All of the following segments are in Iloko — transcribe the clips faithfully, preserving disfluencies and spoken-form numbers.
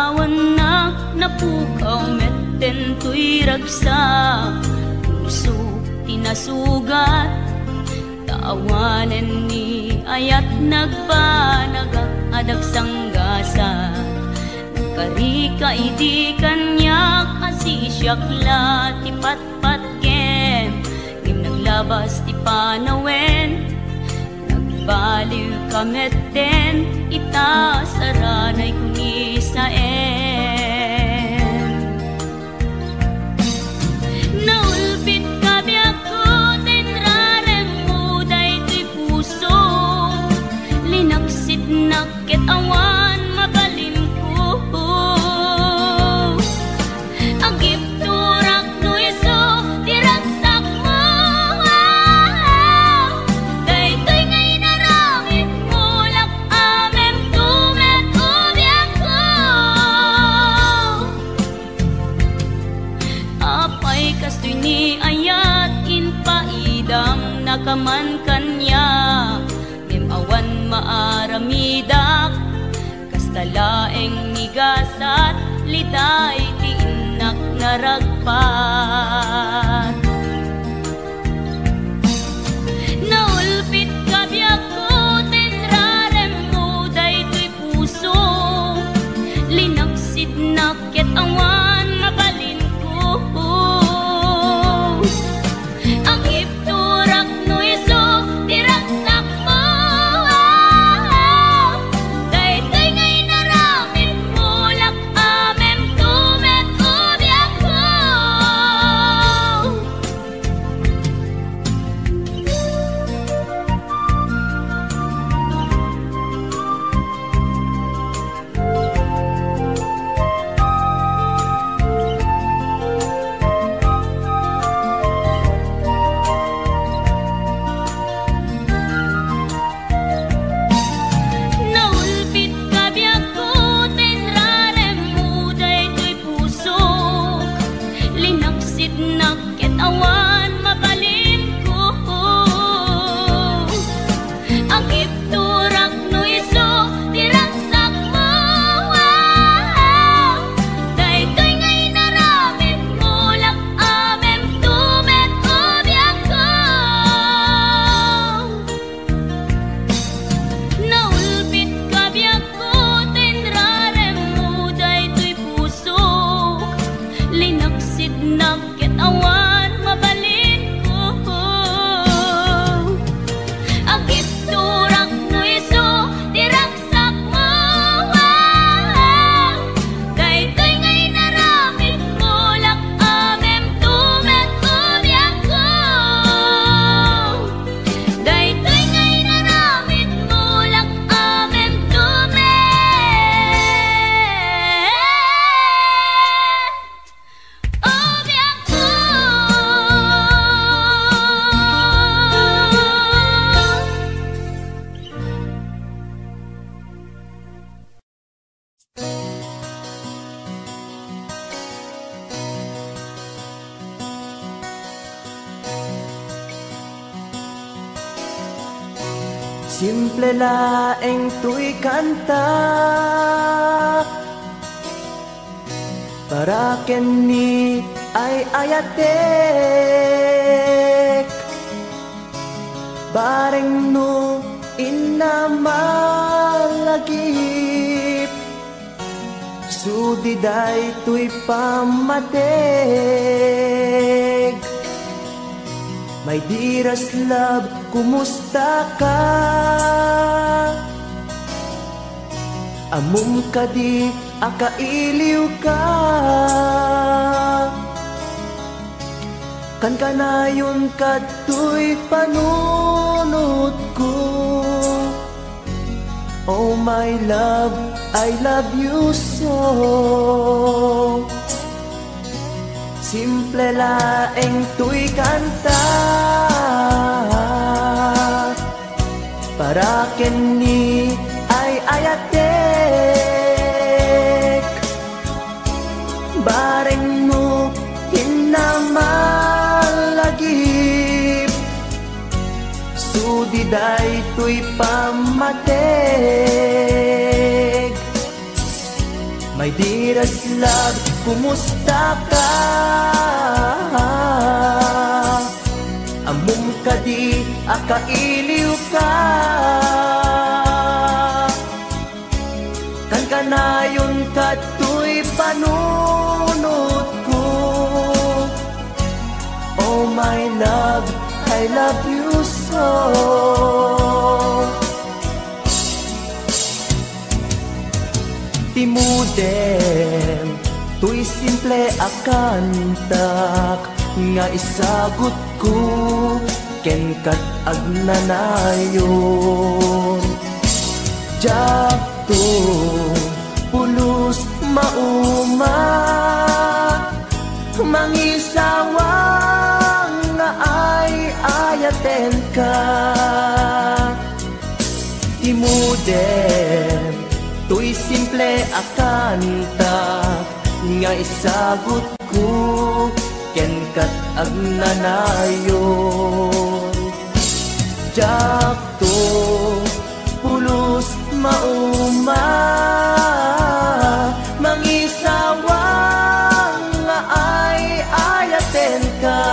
Awannak napukaw met daytoy ragsak, puso ti nasugat, ta awanen ni ayat nagbanagak a dagsanggasat. Nagkarika idi kaniak a sisiak la ti patpatgem, ngem naglabas ti panawen. Nagbaliwka metten ita saranay kunisaen. Naulpitka biagko ta inraremmo daytoy puso. Linaksitnak ket awan mabalinko. Agibturak no isu ti ragsakmo. Daytoy nga inaramidmo, lak-amemto met o biagko. Apay kastoy ni ayat, impaidamnaka man kaniak, ngem awan maaramidak. Kasta laeng ni gasat, liday ti innak naragpat. Naulpitka biagko ta inraremmo daytoy puso. Linaksidnak ket awan mabalinko. Agibturak no isu ti ragsakmo. Daytoy nga inaramidmo, lak-amemto met o biagko. Naulpitka biagko ta inraremmo daytoy pusok. Linaksitnak ket awan mabalinko. Agibturak no isu ti ragsakmo. Daytoy nga inaramidmo, lak-amemto met o biagko. Naulpitka biagko ta inraremmo daytoy pusok. Linaksidnak ket awan mabalinko. Agibturak no isu ti ragsakmo. Daytoy nga inaramidmo, lak-amemto met o biagko. Daytoy nga inaramidmo, lak-amemto met o biagko. Simple laeng toy kanta para ken ni ay-ayatek. Bareng no inna malagip, sudi daytoy pammateg. My dearest love, kumusta ka? Ammom kadi a kailiwka? Kankanayon kadtoy panunotko. Oh my love, I love you so. Simple laeng toy kanta para ken ni ay-ayatek. Bareng no inna malagip, sudi daytoy pammateg. My dearest love, kumusta ka? Ammom kadi a kailiw ka? Kankanayon kadtoy panunotko. Oh my love, I love you so. Ti modem, toy simple a kantak nga isagutko, ken kat agnanayon. Diakto pulos mauma, mangisawang nga ay-ayatenka. Ti modem, toy simple a kantak nga isagutko, ken kat agnanayon. Diakto pulos mauma, mangisawang nga ay-ayatenka.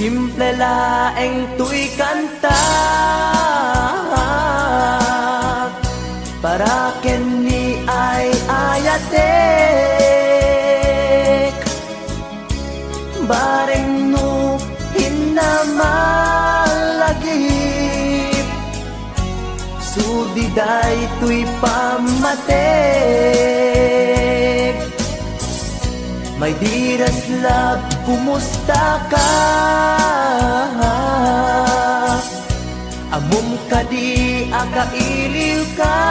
Simple laeng toy kantak para ken ni ay-ayatek. Bareng no hinna malagip, sudi daytoy pammatek. My dearest love, kumusta ka? Ammom kadi a kailiw ka?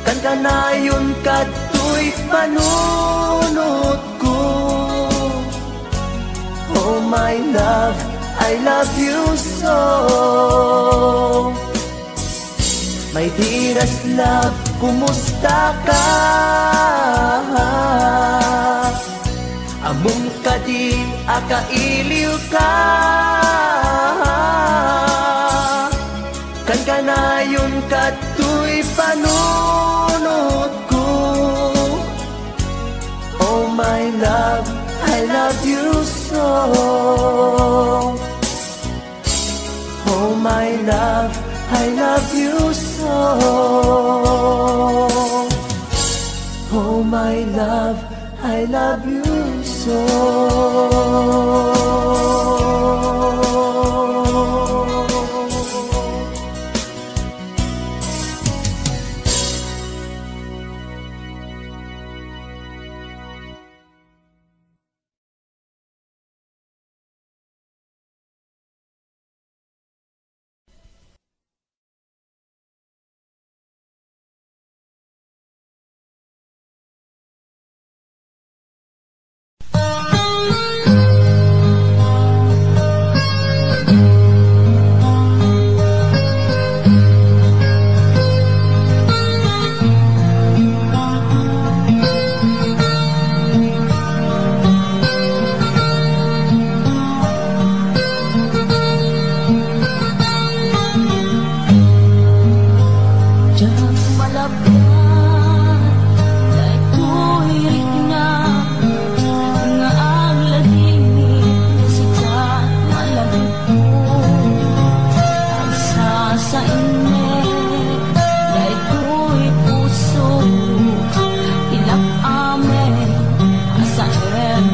Kankanayon kadtoy panunotko. Oh my love, I love you so. My dearest love, kumusta ka? Ammom kadi a kailiw ka? Kankanayon kadtoy panunotko. Oh my love, I love you so. Oh my love, I love you so. Oh my love, I love you so. Diak malabyan daytoy rikna nga agladingit, sika malagipko. Agsasainmi daytoy puso, ilak amin a saen.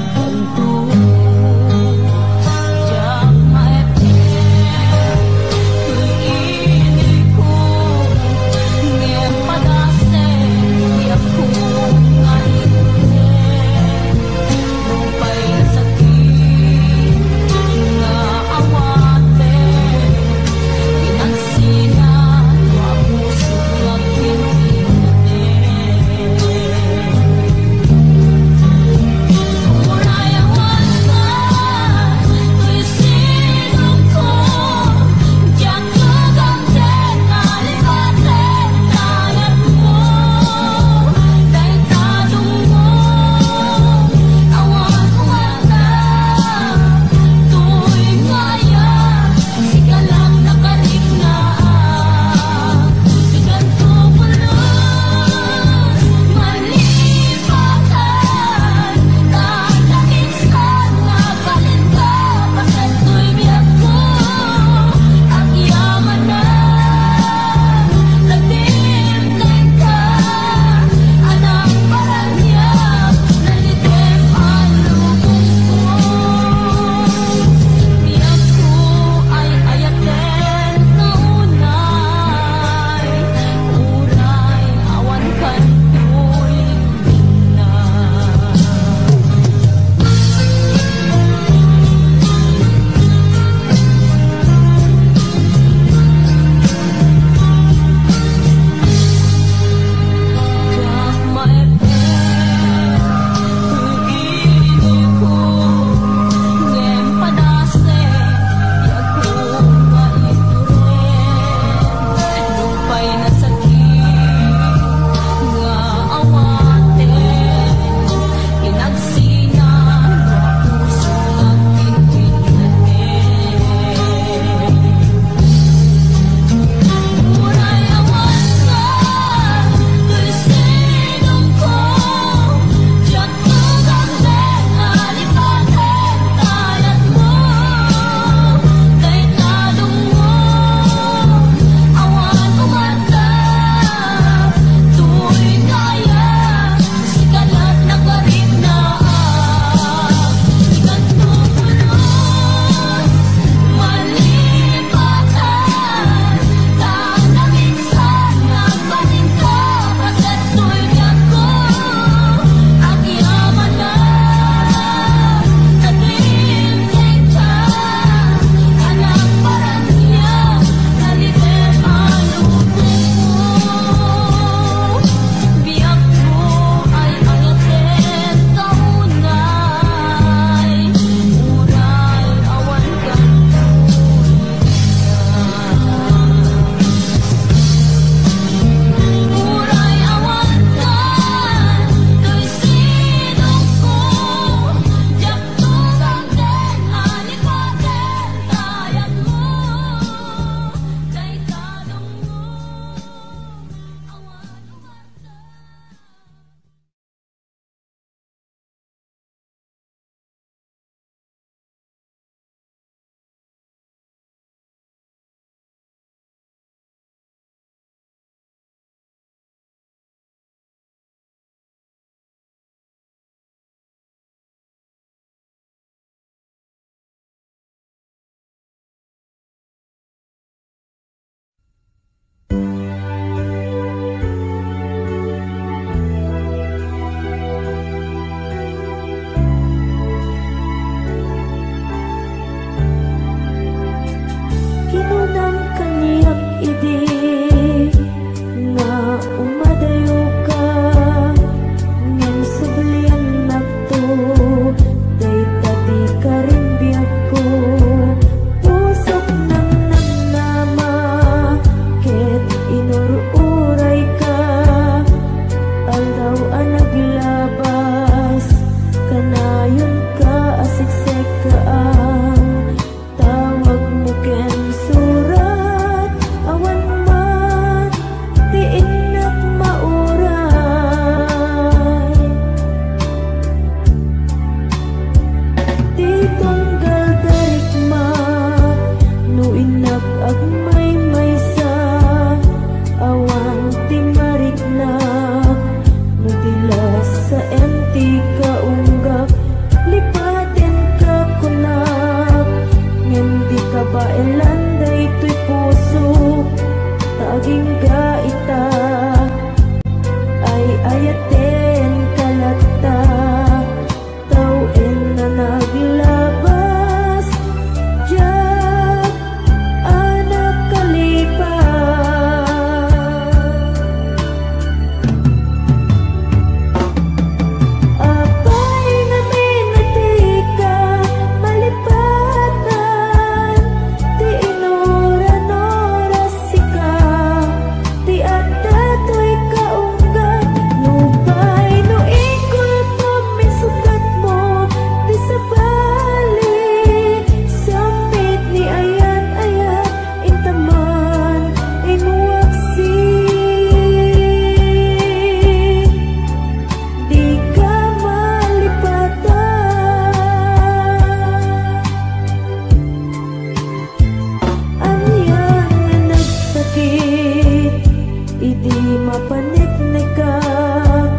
Paniknikak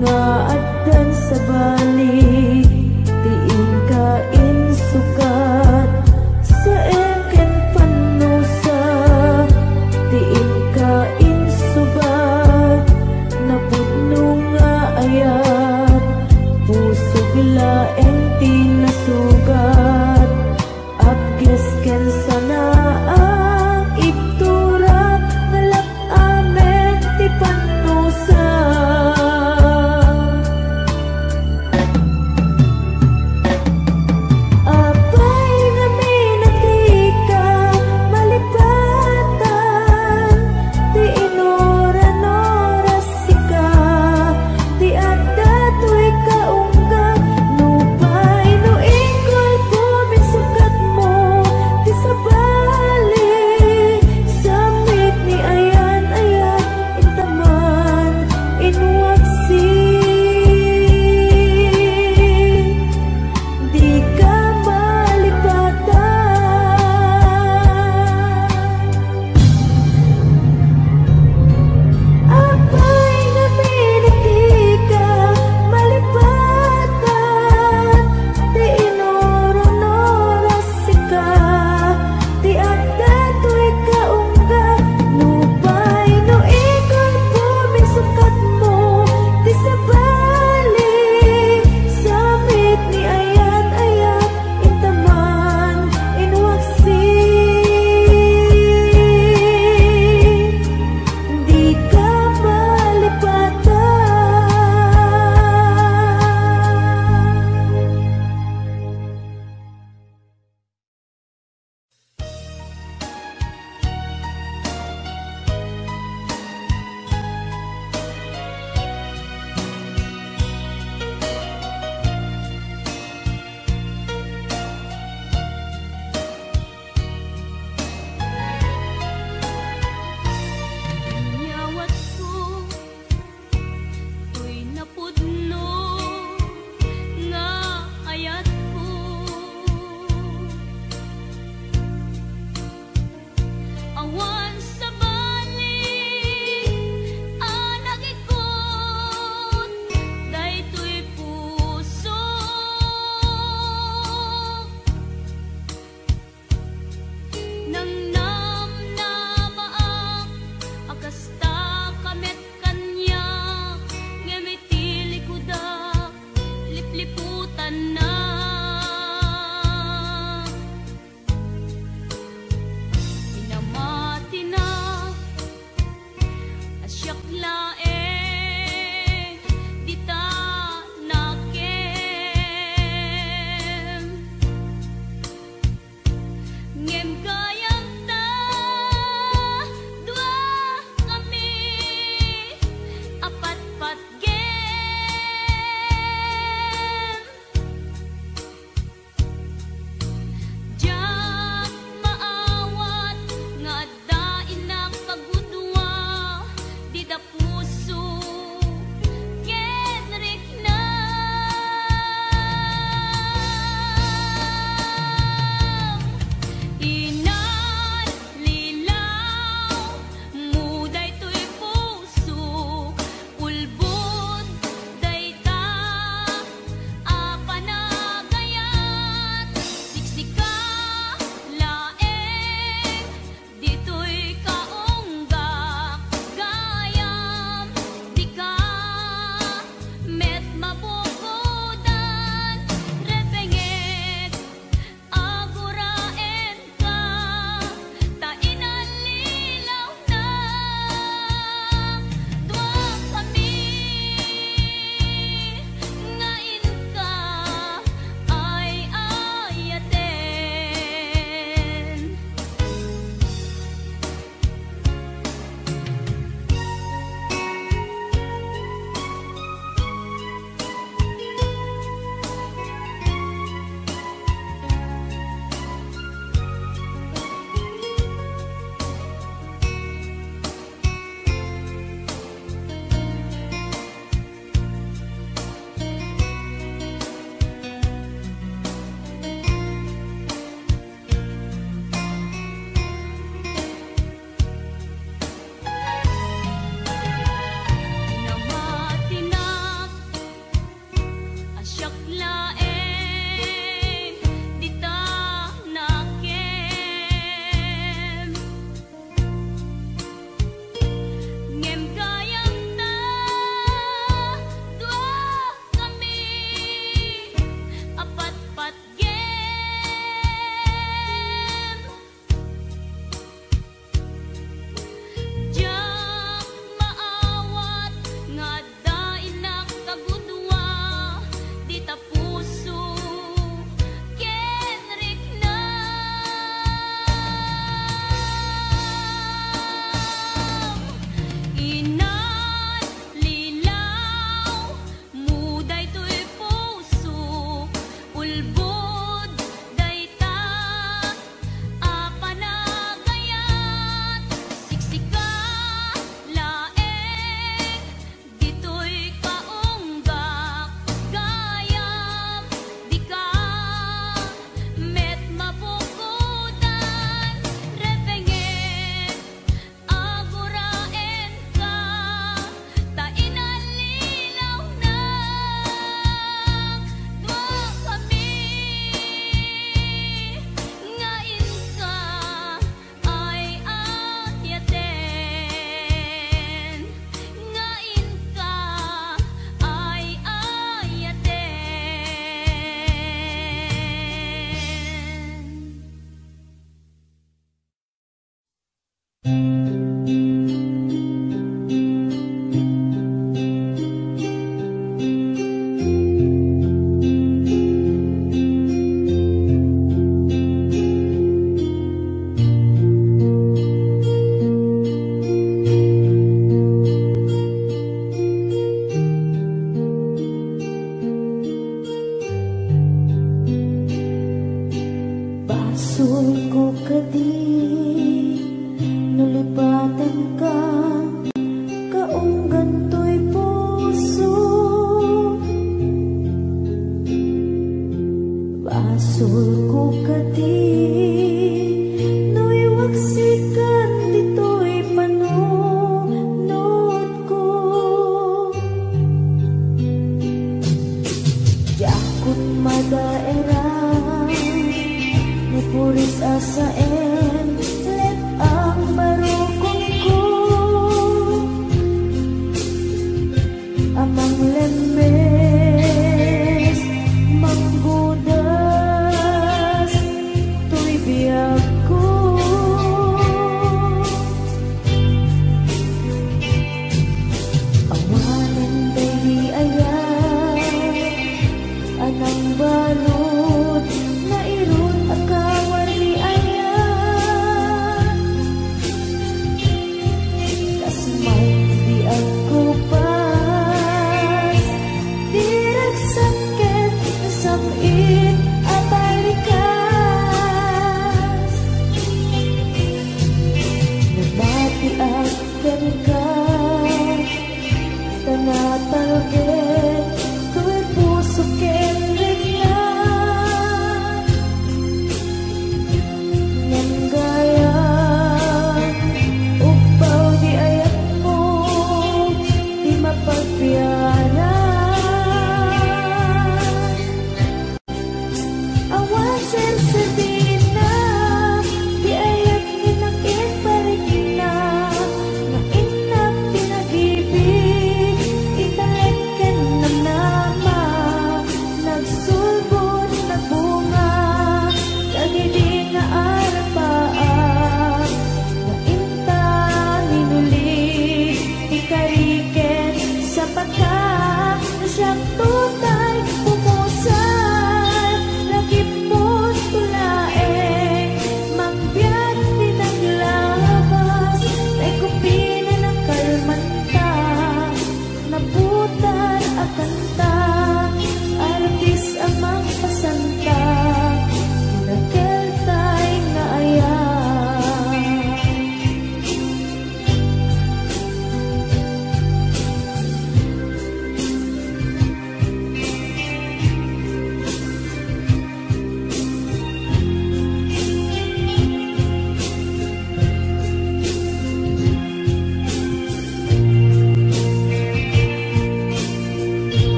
nga addan sabali ti inka insukat, saem ken pannusa ti inka insubat, napudno nga ayat, pusog laeng ti nasugat. Apges ken sanaang ibtura, nalap amin ti pannusa. Apay nga minatika malipatan ti inuran-oras sika, ti adda toy kaungga, nupay no ikulpo misukatmo ti sabali, samit ni ayan-ayat intaman inwaksi. Dika malipatan. Apay nga minatika malipatan ti inuran-oras sika, ti adda toy kaungga, nupay no ikulpo misukatmo ti sabali, samit ni ayan-ayat intaman inwaksi. Dika malipatan. Inyawatko toy napudno nga ayatko. Awan sabali a nagikot daytoy puso. Nangnamnamaak a kasta ka met kaniak, ngem iti likudak, lipliputanna. Pinamatinak a siak laeng dita nakem. Ngem gayam ta dua kami a patpatgem. Diak maawat nga adda innak a gudua, dida puso ken riknam. Inallilaw mo daytoy puso, ulbod dayta a panagayat, siksika laeng ditoy kaunggak gayam.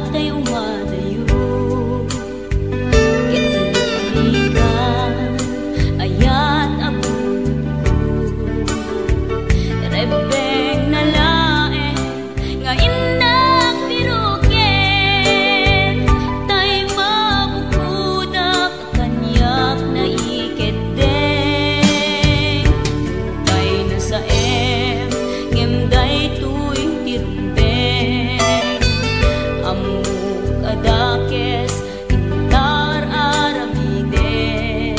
Tay umadayo, ket lukligan, ayat a bunotko. Rebbengna laeng nga innak piruken, tay mabukodak kaniak naikeddeng. Nupay nasaem, ngem daytoy ti rumbeng. Ammok a dakes, inta ar-aramiden.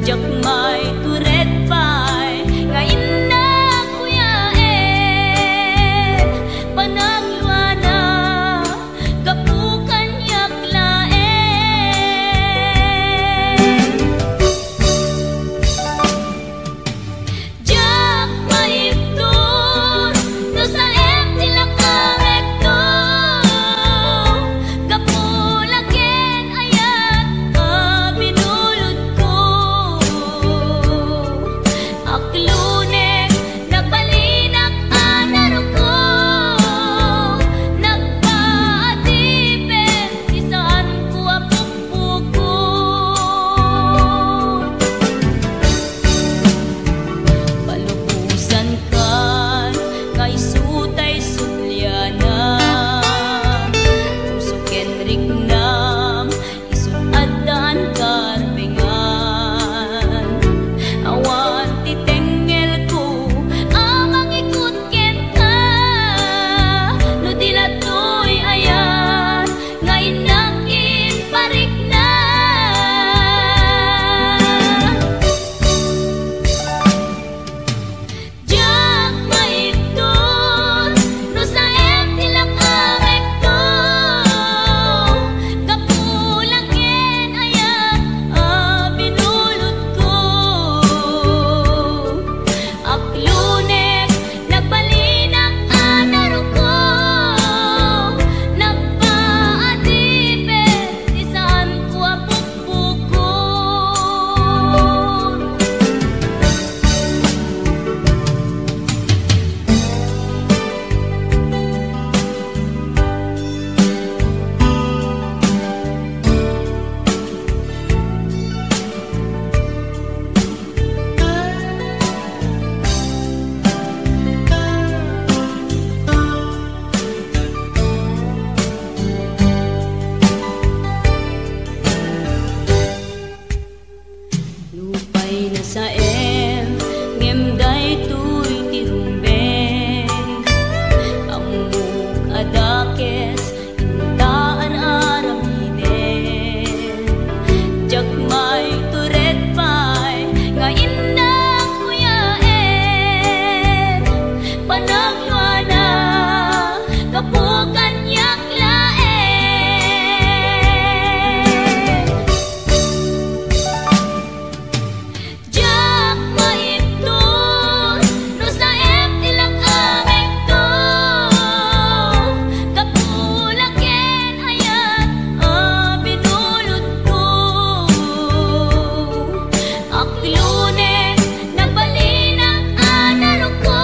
Diak maitured pay nga innak kuyaen. Panagluana, gapu kaniak laeng. Diak maibtur no saem ti lakamekto. Gapu la ken ayat a binulotko. Aklunek, nagbalinak a naruko, nagpaadipen ti saanko a pukpukot. Palubosankan nga isu tay sublianam, puso ken riknam, isu addaan karbengan. Awan ti tengngelko a mangikut kenka, no di la toy ayat nga innak imparikna. Diak maibtur no saem ti lakamekto. Gapu la ken ayat a binulotko. Aklunek, nagbalinak a naruko, nagpaadipen ti saanko a pukpukot. Nupay nasaem, ngem daytoy ti rumbeng. Ammok a dakes, inta ar-aramiden. Diak maitured pay nga innak kuyaen. Panagluana, gapu kaniak laeng. Diak maibtur no saem ti lakamekto. Gapu la ken ayat a binulotko. Aklunek, nagbalinak a naruko,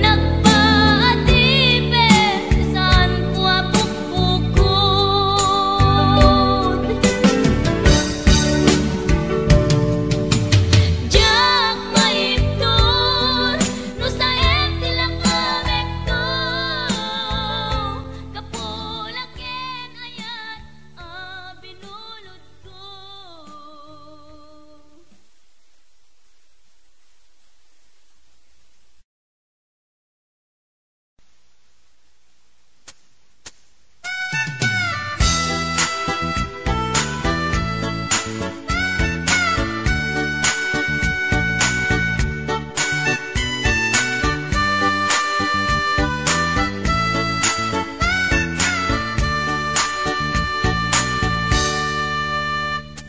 nagpaadipen ti saanko a pukpukot. Diak maibtur no saem ti lakamekto. Gapu la ken ayat a binulotko.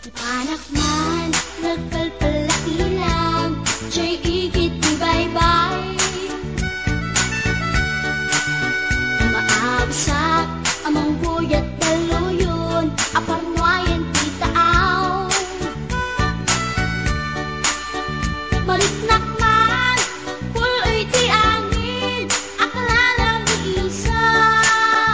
Ti panak man, nagpalpal la ilan, jay igid ti baybay. Maabsak a mangguyat dalluyon, a parnuayen ti taaw. Mariknak man, pul-oy ti angin, a kararamisan.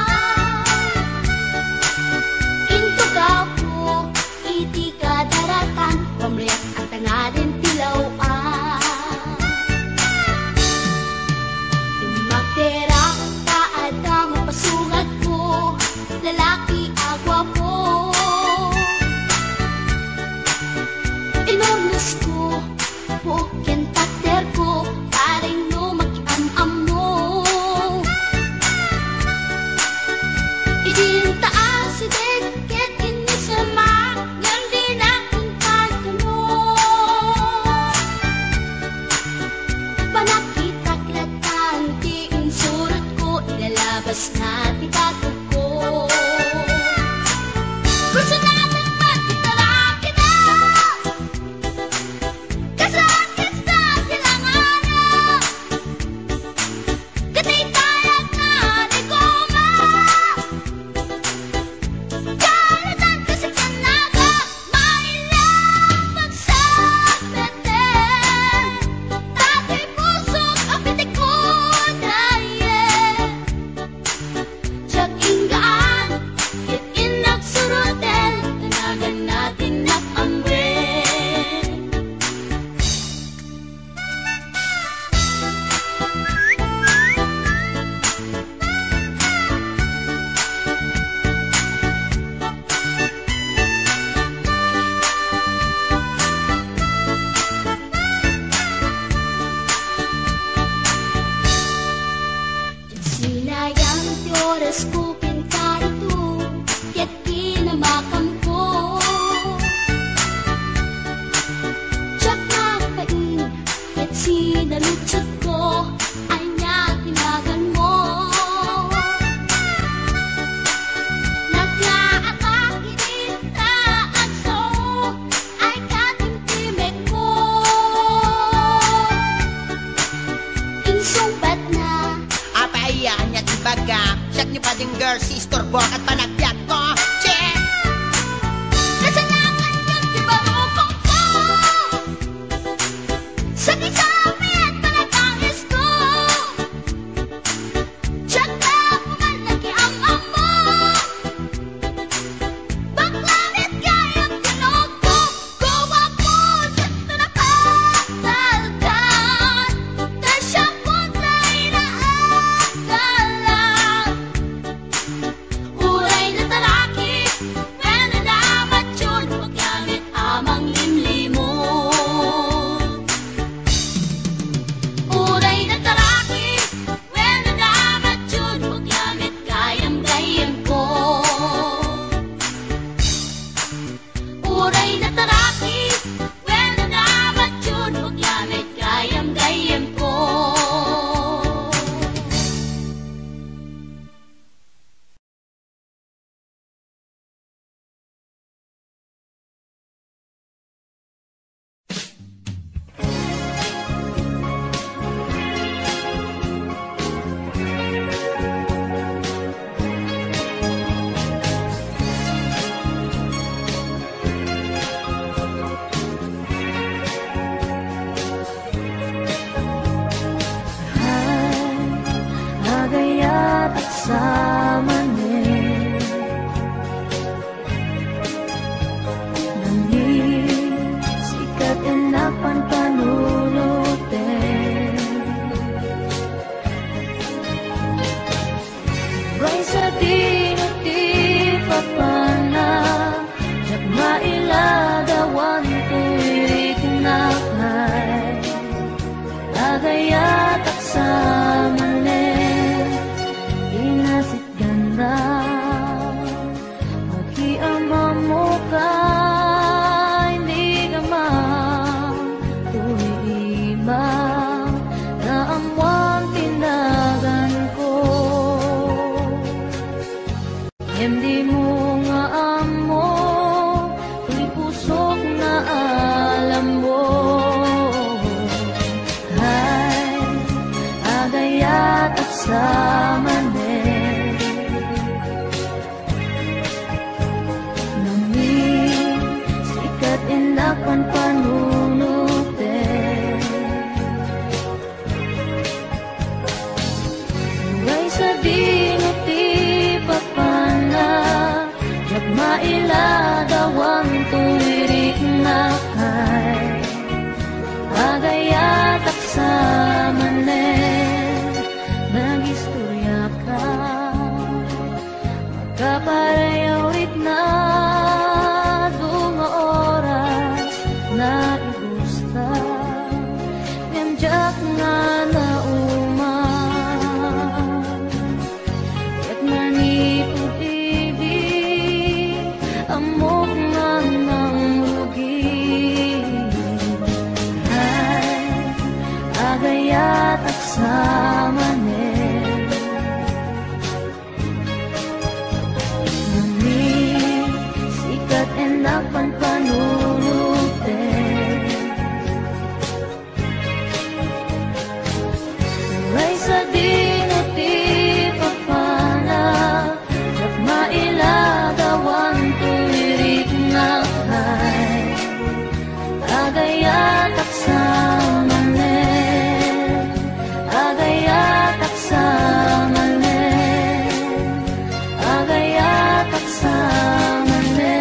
Sugatko, lalaki a guapo. Inurnosko, buok ken takderko, pareng no makiam-ammo. Idinta asideg ket innisemak, ngem dina intan kano. Panakitak latan ti insurotko, ilalabasna ti tatogko. Personalan met ti tarakida. Kasla kasta ti langana. Ket itayakna ni Goma. Kalutan kasi kanaga, maila pagsapeten. Datoy pusok a pitik ko dayen. Diak inggaan, ket innak suroten, tanagan natin nak amwen. Sinayang ti oras ko ken karito, ket kinamakamko. Diak nagbain, ket sinaludsodko, ania ti naganmo? Naglaaka iti taanso, ay katimtimekko. Insungbatna. Apay aya, ania ti baga? Siak ni Pading Girl, si istorbo ket panagbiagko. Che! Kasalakan ket ti barukongko. Sakisami at panagangisko. Diak na kuman nakiam-ammo. Bakla met gayam tinogko, guwapo, diak na napatalkan, ta siak pay ti naagalan. Uray natarakis, wenno namature, bakla met a manglimlimon. Uray natarakis, wenno namature, bakla met gayam-gayamko. Uray natarakis, wenno namature, bakla met gayam-gayamko. Ay, agayatak sa manen. Nangin, sika ti napanpanunoten. Uray sadino ti papanna, diak mailadawan toy riknak. Ay, agayatak sa manen, inasitganna. Makiam-ammoka, indik amam toy iba, naammoam ti naganko. Ngem dimo nga ammo toy pusok nga alammo. Ay, agayatak sa manen. Nangin, sika ti napanpanunoten. Uray sadino ti papanna, Pay awrit na adu nga oras naibusta, ngem diak nga nauman. Ket manipud idi, ammok nga nangrugi. Ay, agayatak sa manen. Nami, sikat ennak panpanunottek. Uray sadino ti papanak, diak mailadawan toy riknak. Ay, agayatak sa manen, agayatak sa manen, agayatak sa manen.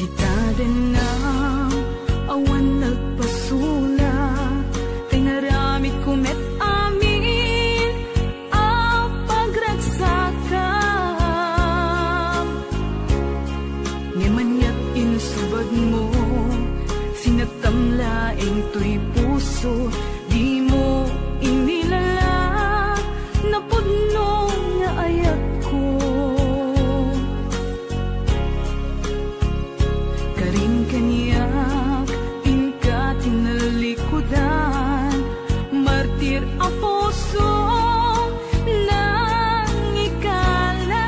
Dita dennam, awan nagpasulak, ta inaramidko met amin a pagragsakam. Ngem aniat insubadmo, sinaktam laeng toy puso, dimo inilala, napudno nga ayatko. Karin kaniak, inka tinallikudan, martir a puso, nangikala.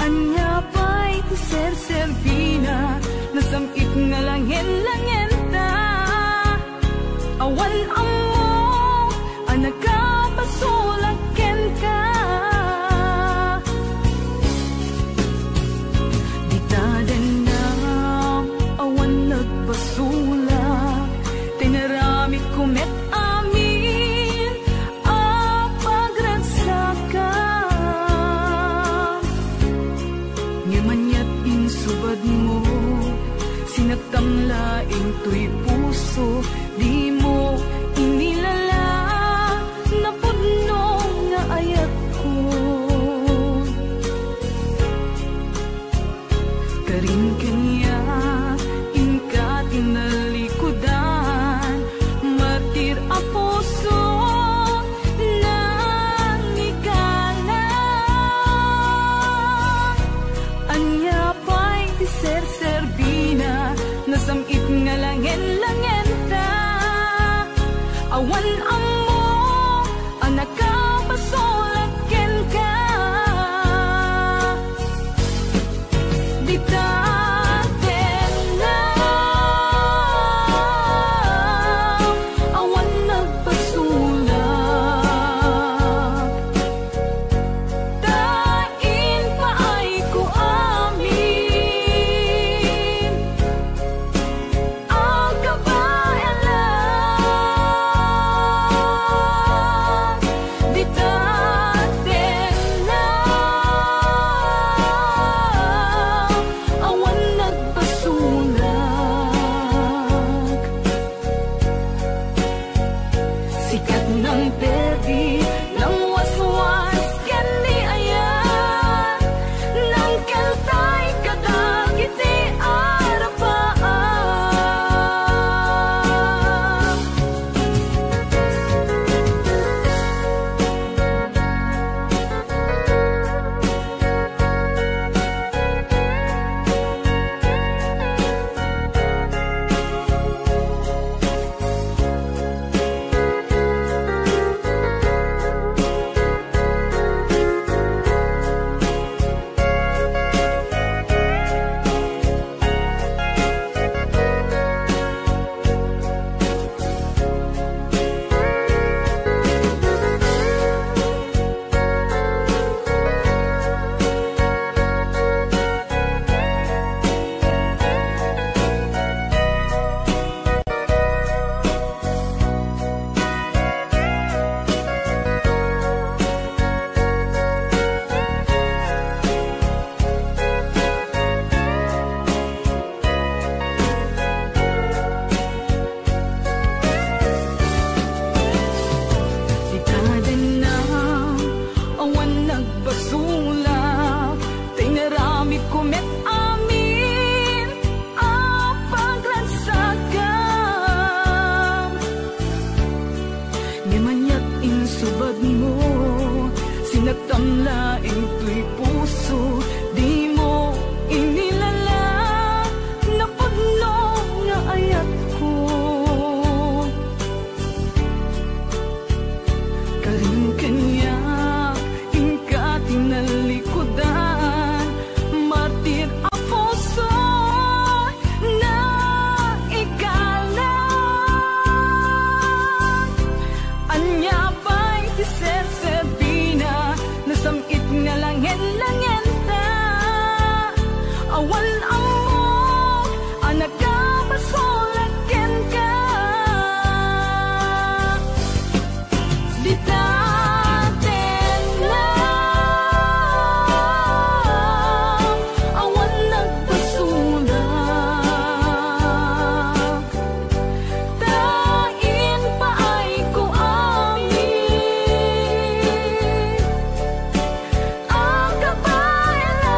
Ania pay ti serserbina, nasam-it nga langen-langenta. Awan ammok a nakapasulak kenka. Dita dennam, awan nagpasulak, ta inaramidko met amin a pagragsakam. Ngem aniat insubadmo, sinaktam laeng toy puso, dimo inilala, napudno nga ayatko. Karin kaniak, inka tinallikudan, martir a puso, nangikala. Ania pay ti serserbina, nasam-it nga langen-langenta. Awan ammok a nakapasulak kenka. Dita tengnga, awan nagpasulak. Ta impaayko amin a kabaelan. Tamlaeng toy puso, dimo inilala, napudno nga ayatko. Karin kaniak, inka ti nalikudan, martir a puso, naikalat. Ania pay ti serserbina, nasam-it nga langen-langenta. Awan ammok a nakabasol kenka. Dita tengnga, awan nagbasolak. Ta impaayko amin a kabaelan.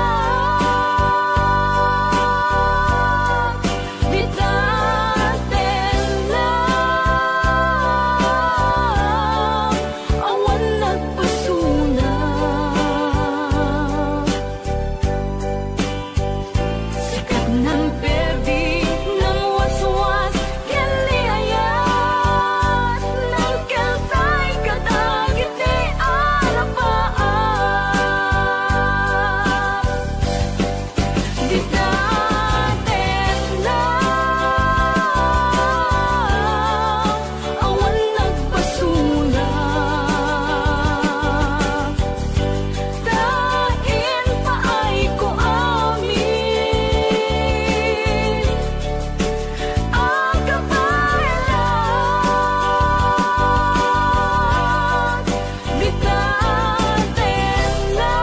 Dita tengnga, awan nagbasolak. Sika ti nangperdi, nangwaswas ken ni ayat, nangkeltay kadagiti arapaak. Dita tengnga, awan nagbasolak. Ta impaayko amin a kabaelan. Dita tengnga,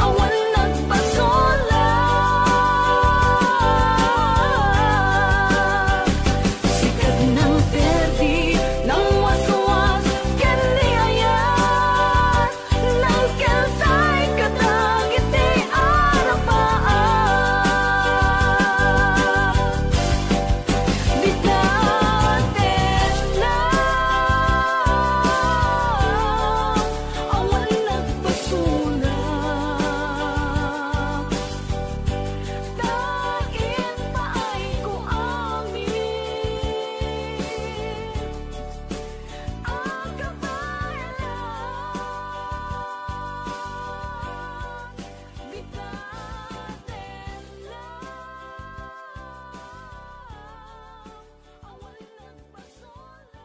awan nagbasolak. Sika ti nangperdi, nangwaswas ken ni ayat, nangkeltay kadagiti arapaak. Dita tengnga, awan nagbasolak. Ta impaayko amin a kabaelan. Dita tengnga, awan nagbasolak.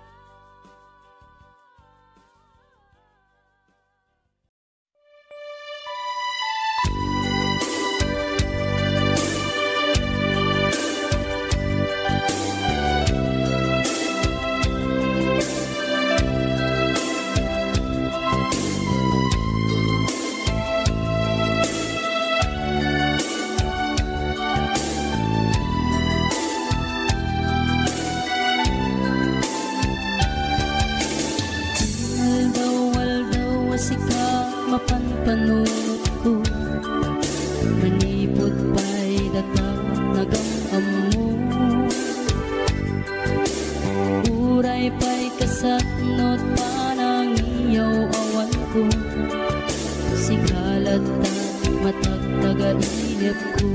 Aldaw-aldaw a sika mapanpanunotko, manipud pay data nagam-ammo. Uray pay kasatnot panangiyaw-awanko, sika latta matagtaga inepko.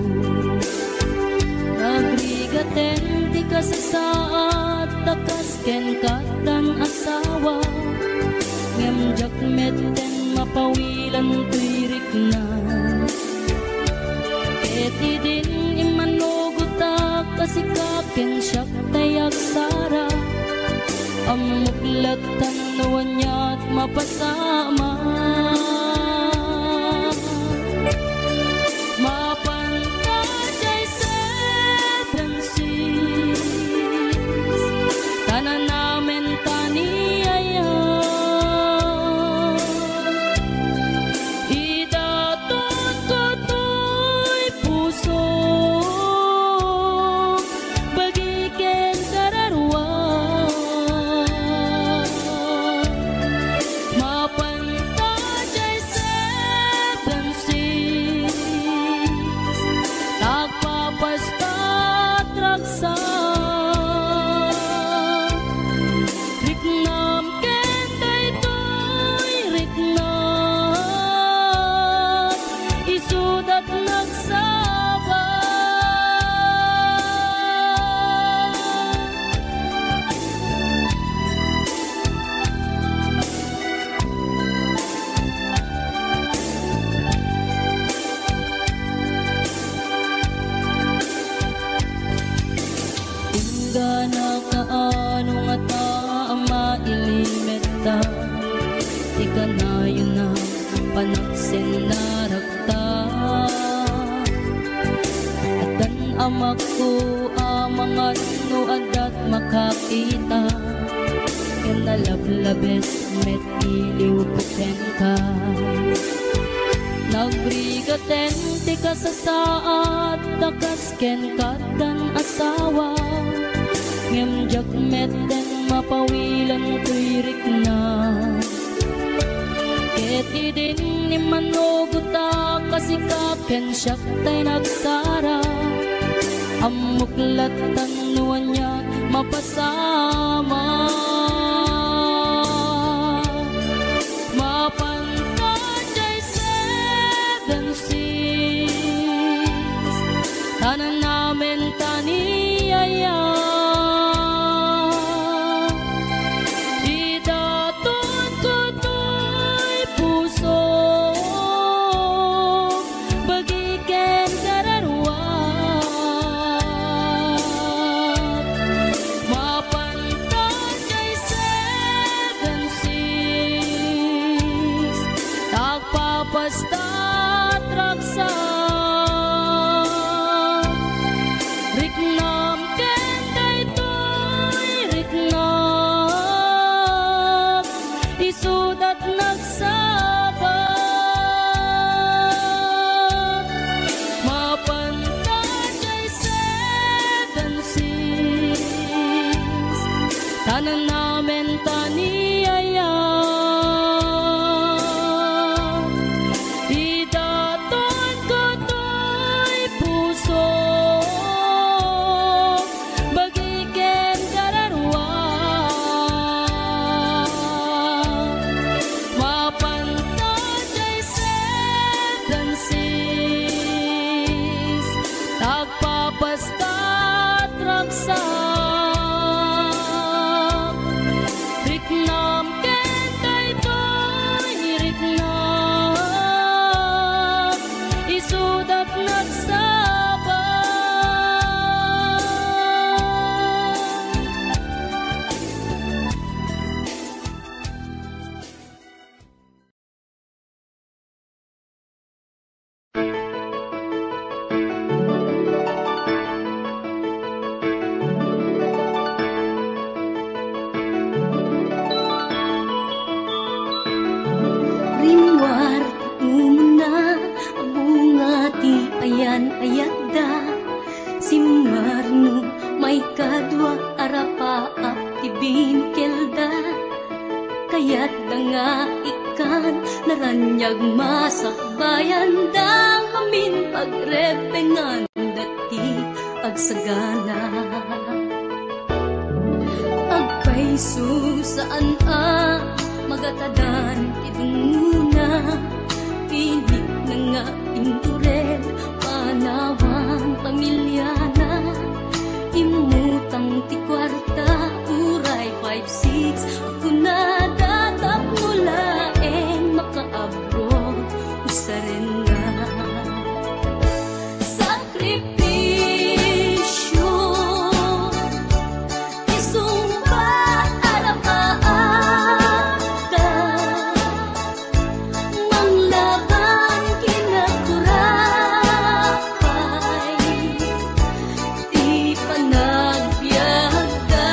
Nagrigaten ti kasasaad ta kas ken kattan asawa, ngem diak metten mapawilan toy rikna. Ket idin immanugotak a sika ken siak tay agsara, ammok lattan no aniat mapasamak. Mapan ta jay San Francisco, ta nanamen ta ni ayat. Idatotko toy pusok, bagi ken kararuak. Mapan ta jay Makko a mangan no adda't makakita, ken nalablabes met iliwko kenka. Nagrigaten ti kasasaad ta kas kenka addan asawa, ngem diak metten mapawilan toy rikna. Ket idin immanugotak a sika ken siak tay nagsara, ammok lattan no ania mapasamak. Mapanta jay seven six, ta nanamen ta ni Yaya. Idatonko toy puso, bagi ken kararuak. Mapanta jay seven six, agpapastat ragsak. Riknam ken daytoy riknak, isudat nagsabat. Mapanta jay seven six, ta nanamen ta ni Yaya. Idatonko toy puso, bagi ken kararuak. Mapanta jay seven six, agpapastat ragsak. Riknam ken daytoy riknak, isudat nagsabat. Rimmuar ti umuna a bunga ti ayan-ayatda. Simmarno maikadua a rapaap ti binkelda. Kayatda nga ikkan, naraniag masakbayanda, ngamin pagrebbenganda ti agsagana. Agpayso saan a magatadan ti dungngona, pinitna nga inturel, panawan pamiliana. Immutang ti kuarta, uray five six, kunada tapno laeng makaabroad, usarenna. Sakripisio, isungbat a rapaapda, manglaban kinagurapay ti panagbiagda.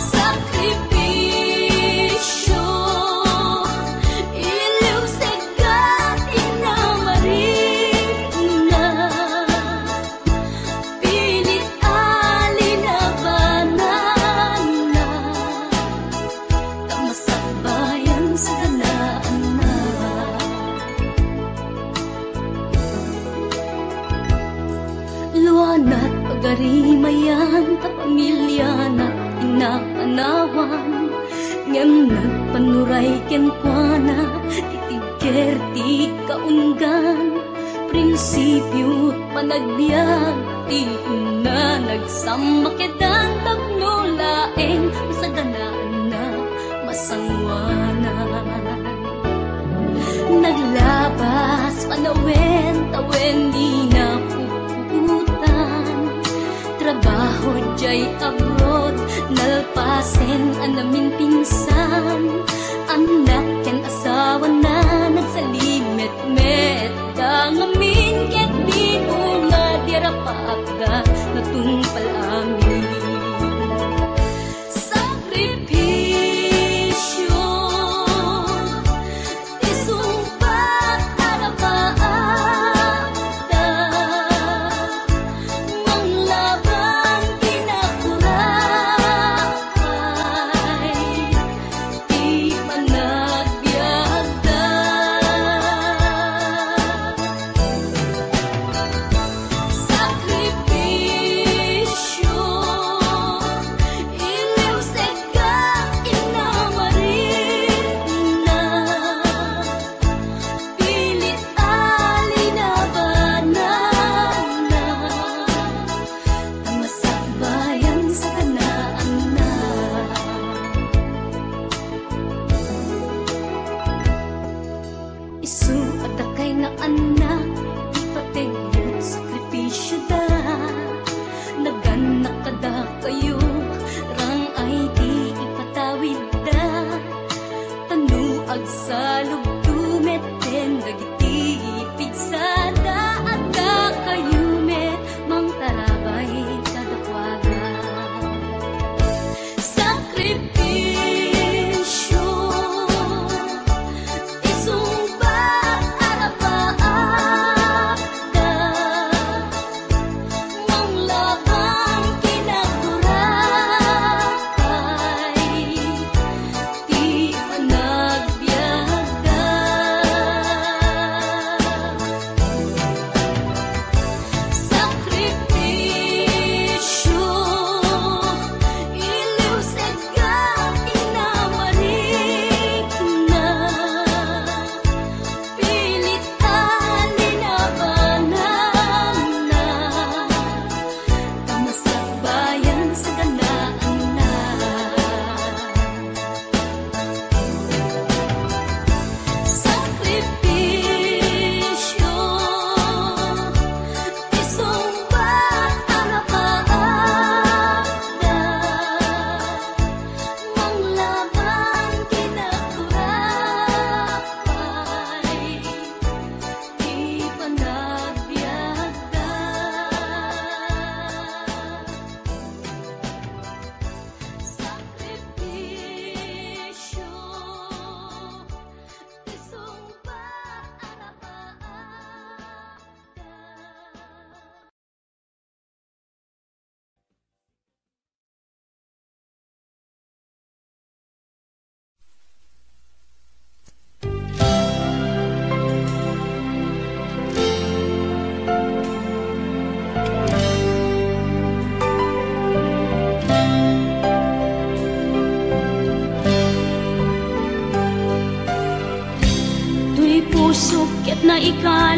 Sakripisio, iliwsegda ti namarikna, pilit a linabananna, ta masakbayan saganaanna. Luanat pagarimayan ta pamiliana ti napanawan, ngem nagpanuray kenkuana ti tigger ti kaunggan. Prinsipio panagbiag ti inna, nagsammakedan tapno laeng masaganaanna masanguanan. Naglabas panawen, tawen ni napuputan. Trabaho jay abroad, nalpasen a naminpinsan. Annak ken asawana, nagsalimet met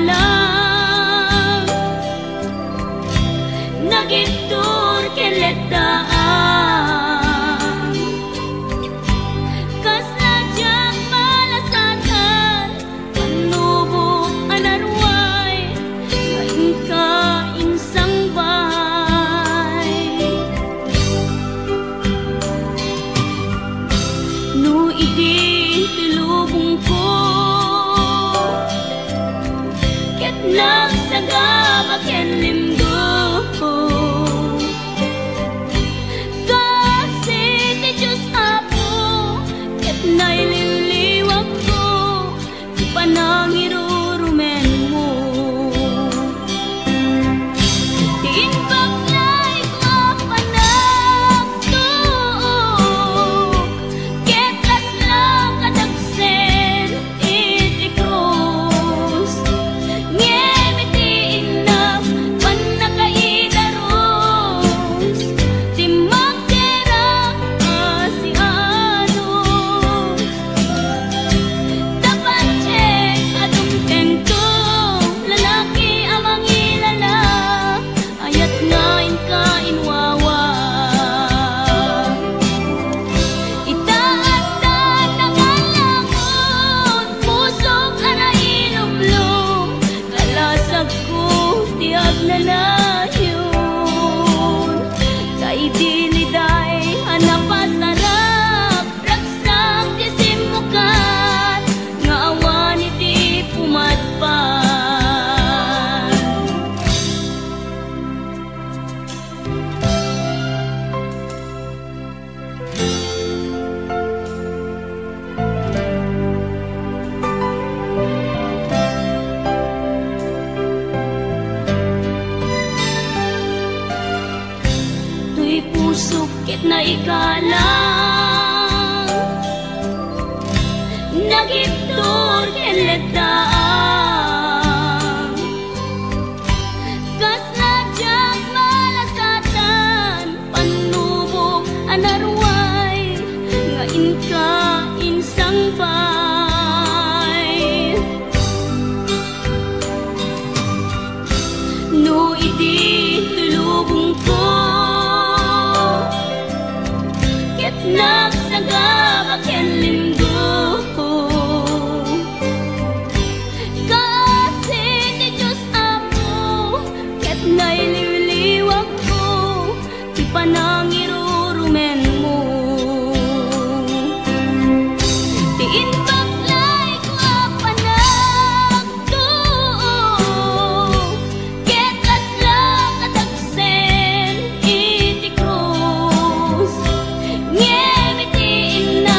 lang. Nagibtur ken letdaan. Kasla diak malasatan, pannubok a naruay, nga inka insangbay. No idi ti lubongko, ket nagsagaba ken limgo. Kasi ti Dios, Apo, ket nailiwliwakko ti panangirurumenmo. Ti imbaglayko a panagtuok, ket kasla kadagsen iti krus. Ngem iti innak pannakaidarus, dimmakderak a sianus. Tapno ket adun kenka lalaki a mangilala, ayat nga inka inwawa. Ita adda nangalangon, pusok a nailumlom, kalasagko ti agnanayon. Kaidiliday a napasarap, ragsak ti simmukat, nga awan iti pumadpad. Toy pusok ket naikalang, nagibtur ken letdaan. Kasla diak malasatan, pannubok a naruay, nga inka insangbay. No idi ti lubongko, ket nagsagaba ken limgo. Kasi ti Dios, Apo, ket nailiwliwakko ti panangirurumenmo. Ti imbaglayko a panagtuok, ket kasla kadagsen iti krus. Ngem iti innak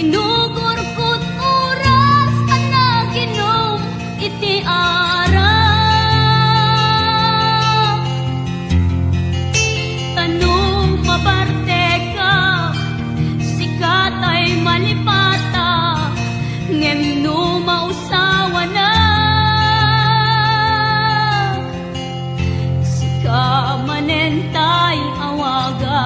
Inugurkot oras a naginum iti arak. Ta no mabarteka, sika tay malipata, ngem no mausawana, sika manen tay awaga.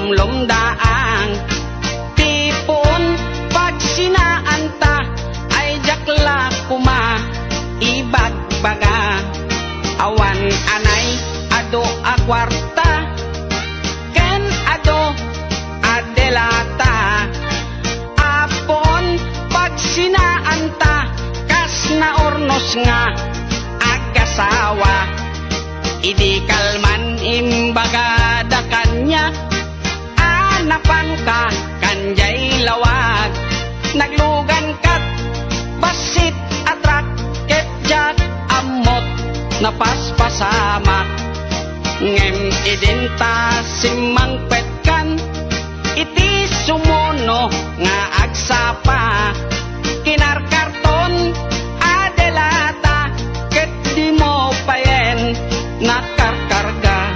lumdaang. Ti puon pagsinaanta ay diak la koma ibagbaga. Awan anay adu a kuarta ken adu a delata. Apon pagsinaanta kas naurnos nga agasawa. Idi kalman imbagada kaniak a napanka kan jay lawag. Naglugankat bassit a truck ket diak ammot napaspasamak. Ngem idinta simmangpetkan iti sumuno nga agsapa, kinarkarton a delata ket dimo payen nakarkarga.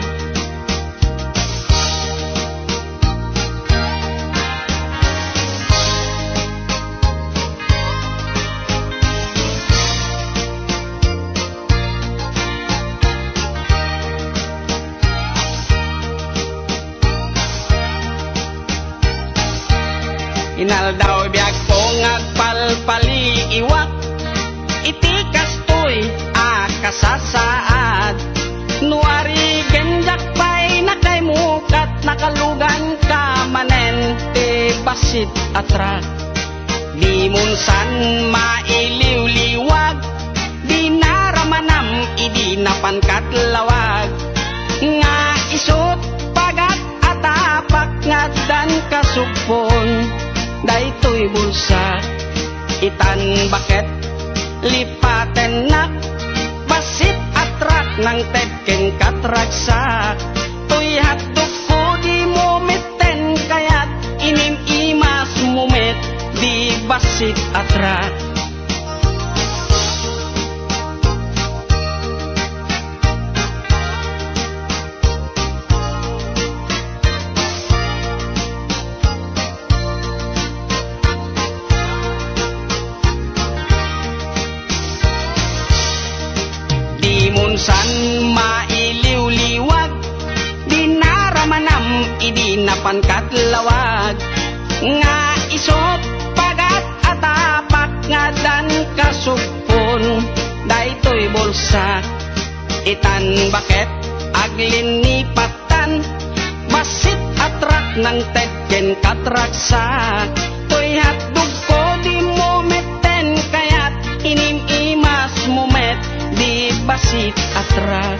Inaldaw biagko nga agpalpaliiwak iti kastoy a kasasaad. No arigen diak pay nakaimukat, nakaluganka manen ti bassit a truck. Dimonsan mailiwliwag, dinaramanam idi napankat lawag. Nga isut pagat a tapak nga addan kasugpon daytoy bulsa. Itan baket lipatennak, bassit a truck nangted ken katragsak. Toy hotdogko dimo metten kayat, inim-imasmo met di bassit a truck. Dimonsan mailiwliwag, dinaramanam idi napankat lawag. Nga isut pagat a tapak nga addan kasugpon daytoy bulsa. Itan baket aglinnipattan, bassit a truck nangted ken katragsak. Toy hotdogko dimo metten kayat, inim-imasmo met di bassit a truck.